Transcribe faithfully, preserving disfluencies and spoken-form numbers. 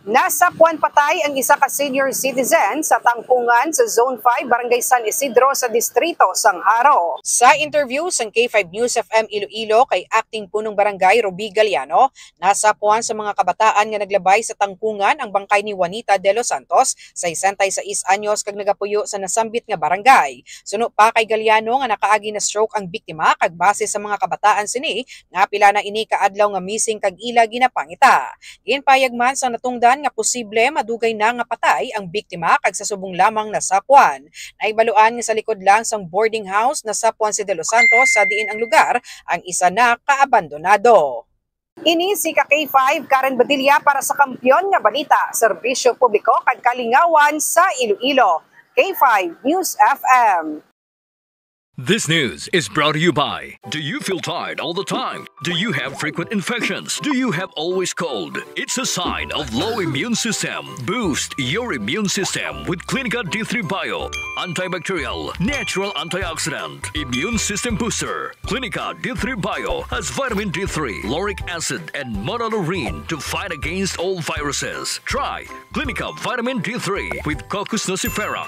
Nasapuan patay ang isa ka senior citizen sa Tangkungan sa Zone five, Barangay San Isidro sa Distrito sang Jaro. Sa interview sang K five News F M Iloilo kay Acting Punong Barangay Ruby Galiano, nasapuan sa mga kabataan nga naglabay sa Tangkungan ang bangkay ni Juanita de los Santos, sesenta y seis anyos, kag nagapuyo sa nasambit nga barangay. Suno pa kay Galiano nga nakaagi na stroke ang biktima, kag base sa mga kabataan sini, nga pila na ini ka adlaw nga missing kag ila ginapangita. Ginpahayag man sang natungdan nga posible madugay na nga patay ang biktima kag sa subong lamang nasapuan. Nahibaluan nga sa likod lang sang boarding house nasapuan si De Los Santos, sa diin ang lugar ang isa na kaabandonado. Ini si ka K five, Karen Badilla para sa Kampiyon nga Balita, Serbisyo Publiko kag Kalingawan sa Iloilo. K five News F M. This news is brought to you by. Do you feel tired all the time? Do you have frequent infections? Do you have always cold? It's a sign of low immune system. Boost your immune system with Clinica D three Bio. Antibacterial, natural antioxidant, immune system booster. Clinica D three Bio has vitamin D three, lauric acid, and monolaurin to fight against all viruses. Try Clinica Vitamin D three with Cocos nucifera.